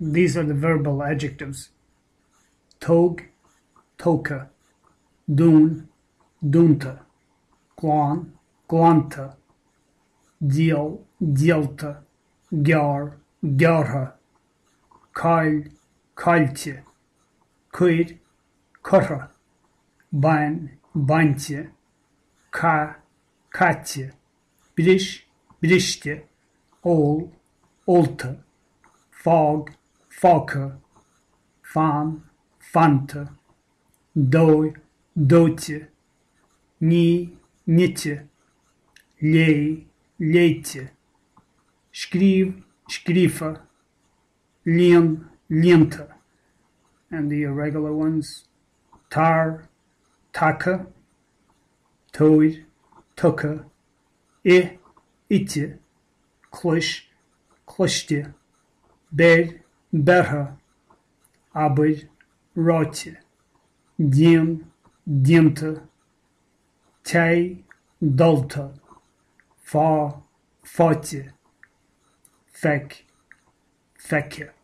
These are the verbal adjectives. Tóg, tógtha, dún, dúnta, glan, glanta, díol, díolta, gearr, gearrtha, caill, caillte, cuir, curtha, bain, bainte, caith, caite, bris, briste, ól, ólta, fág, fágtha, fan, fanta, dóigh, dóite, ní, nite, léigh, léite, scríobh, scríofa, líon, líonta, and the irregular ones, tar, tagtha, tabhair, tugtha, ith, ite, clois, cloiste, beir, beirthe, abair, ráite, déan, déanta, téigh, dulta, faigh, faighte, feic, feicthe.